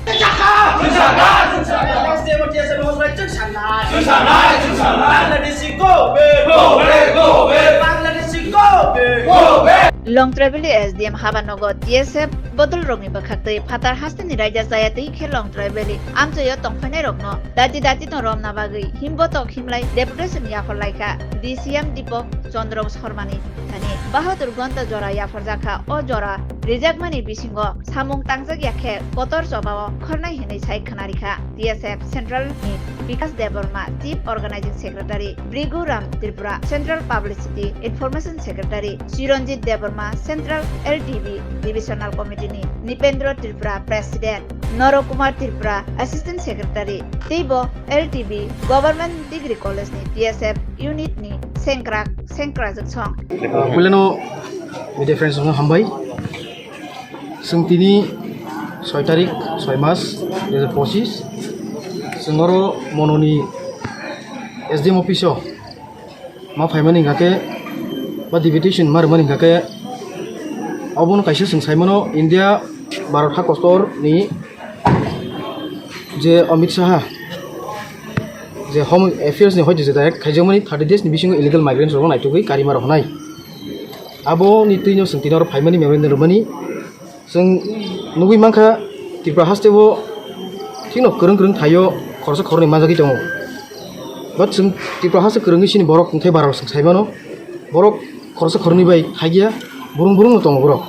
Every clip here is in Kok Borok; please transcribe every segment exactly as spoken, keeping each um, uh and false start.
Bangladeshi go back! Go back! Go back! Bangladeshi go back! Go back! Longtrai Valley S D M habanogo T S F bodol rokni bwkhaktwi phatar hasteni raida chaya twi khe Longtrai Valley amchoyo tongphainai rokno dati dati no romna bagwi himbotok himlai deputation yaphar laikha D C M Deepak Chandra Sharmani thani Bahadur Gonta jora yapharjakha. O jora rijakmani bisingo samung tangjak ya khe kotor chobao khornai hinwi sai khwnarikha. T S F Central ni Bikas Debbarma, Chief Organizing Secretary, Bhrigu Ram Tripura, Central Publicity Information Secretary, Chiranjit Debbarma, Central L T B Divisional Committee ni Nipendra Tripura, President, Noro Kumar Tripura, Assistant Secretary, teibo L T B Government Degree College ni T S F Unit ni sengkrak sengkrajaksong. Puilano media friends no hambai. Chwng tini soi tarik, soi mas, dui hazar pochis. Chwng oro Mononi S D M office o ma phaimani hingkha khe, ba deputation ma rwmani hingkha khe, obono kaisa chwng saimano India Bharat ha kotor ni je Amit Shah je Home Affairs ni hoite je direct khaijakmani thirty days ni bisingo illegal migrants rokno naitugwi karima rok hwnai. Aboni twino chwng tini oro phaimani memorandum rwmani. Chwng nugwi mankha, Tripura haste o thikno kwrwng kwrwng thaio khoroksa khoroknwi manjagwi tongo. But chwng Tripura haste kwrwngwi chini borok wngthai barok chwng saimano. Borok khoroksa khoroknwi bai khaiya, burung burungno tongo borok.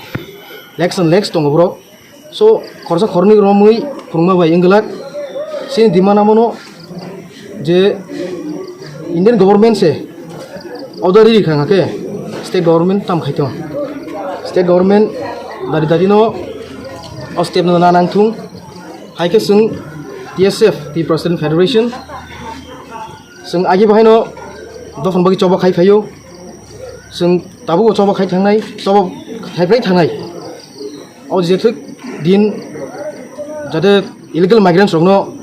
Lakhs and lakhs tongo borok. So, khoroksa khoroknwi romwi phwrwngma bai wngwlak. Chini demand abono je Indian government se order riri kha hwnkhe state government tam khai tong. State government dari dari no o step no na nang thung. Hai khe chwng T S F, Tripura Student Federation, chwng agi bahai no dophani bagwi choba khai phaio. Chwng tabuk o choba khai thangnai, choba khai phrai thangnai. O je thik din jate illegal migrants rokno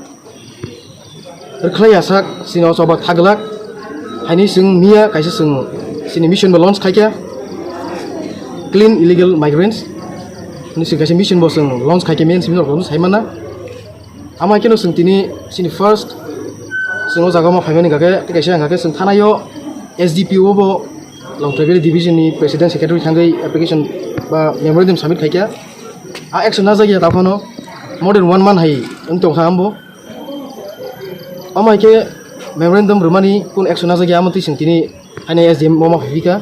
rwkhlai ya sak, chini o choba thaglak. Haini chwng miya kaisa chwng chini mission bo launch khaikha, Clean Illegal Migrants hinwi chwng kaisa mission bo chwng launch khaikha, main simi rok sai mana. Ama khe no chwng tini chini first chwng o jaga ma phaimani hingkha khe, tei kaisa hingkha khe chwng thanai o S D P O bo Longtrai Valley Division ni President Secretary thangwi application ba memorandum submit khaikha. A action najak ya ta phano more than one month hai wng tong kha ambo. Omo hai khe memorandum rwmani kun action najak ya, amo twi chwng tini haino S D M o ma phai kha.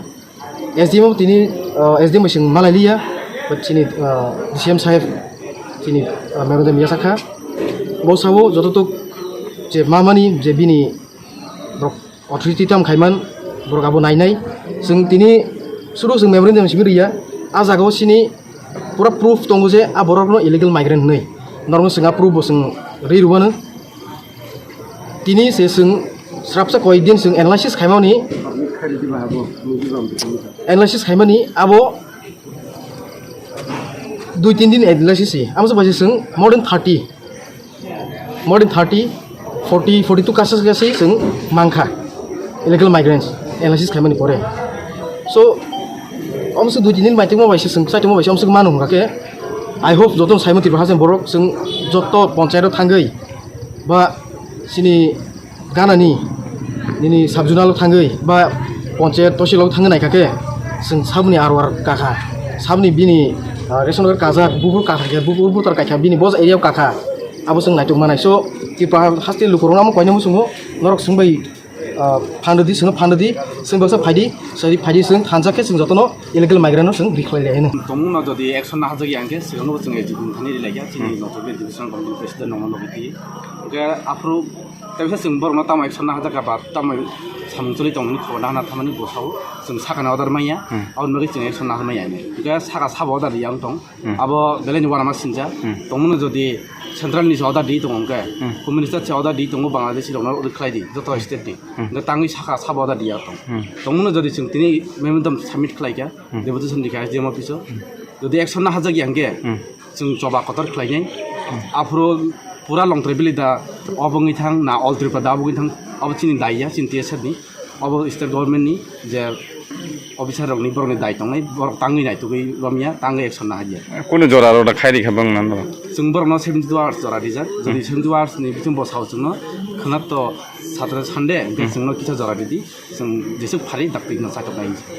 S D M o tini, ah, S D M bai chwng malai liya, but chini, ah, D C M saheb chini, ah, memorandum yachak kha. Bo sao joto tok je mamani je bini borok authority tam khaiman, borok abo nainai. Chwng tini suru chwng memorandum simi riya. A jaga o chini pura proof tongo je a borok no illegal migrant hinwi. Norok no chwng a proof bo chwng ri rwmano. Tini se chwng srapsa koi din chwng analysis khaimani. Analysis khaimani abo dui tin din analysis se. Amo se bai se chwng more than thirty. More than thirty, forty, forty two kasa kasa chwng mankha illegal migrants analysis khaimani pore. So, omo se dui tin din bai tongma bai se chwng, chai tongma bai se omo se mano hwnga khe. I hope joto Saimon Tripura haste borok chwng joto ponchayat o thangwi ba chini ganani nini sub-zonal o thangwi ba ponchayat tosil o thangwi naikha khe chwng saboni R O R kakha, saboni bini, ah, ration card kajak, bubur kakha khe, bubur voter kaikha, bini bo area o kakha. Abo chwng naitok manai. So, Tripura haste lukurok amo koinai muchungo norok chwng bai, ah, phan rwdi, chwngno phan rwdi, chwng baksa phaidi, sari phaidi chwng thansa khe chwng jotono illegal migrant no chwng rikhlai lai hino. Tongmungno jodi action nahajak ya hwnkhe, swkangno bo chwng executive thani rilai kha, chini North East Division Committee ni President Nongma Logiti. Hwnkhe aphuru teisa chwng borokno tamo action nahajak kha ba tamo samung choli tongmani khobor nahana thamani bwsao chwng sakani order manya, hmm, aboni bagwi chwng action nahar manya. Hwnkhe saka sabo order ya wng tong. Hmm. Abo belai ni uanama sinjak. Hmm. Tongmano jodi central ni se order di tongo hwnkhe, hmm, Home Minister se order di tongo, Bangladeshi rokno order khlai di, joto state ni. Hmm. Hwnkhe tangwi saka sabo order di ya tong. Hmm. Tongmano jodi chwng tini memorandum submit khlai kha, hmm, deputation di kha S D M office o. Hmm. Jodi action nahajak ya hwnkhe, hmm, chwng choba kotor khlai nai. Hmm. Aphuru pura Longtrai Valley da obo wngwi thang, na All Tripura da obo wngwi thang, abo chini dai ya, chini T S F ni, abo state government ni je Officer rokni borokni dai tongnai, borok tangwi naitugwi romya, tangwi action naharya. Kunu jora rok da khai rikha bang nan rok? Chwng borokno seventy two hours jora rijak. Jodi seventy two hours ni bising bo sao chwngno khwna to Saturday, Sunday, hwnkhe chwngno kisa jora ridi. Chwng jesuk phari dakti no chaitok nai.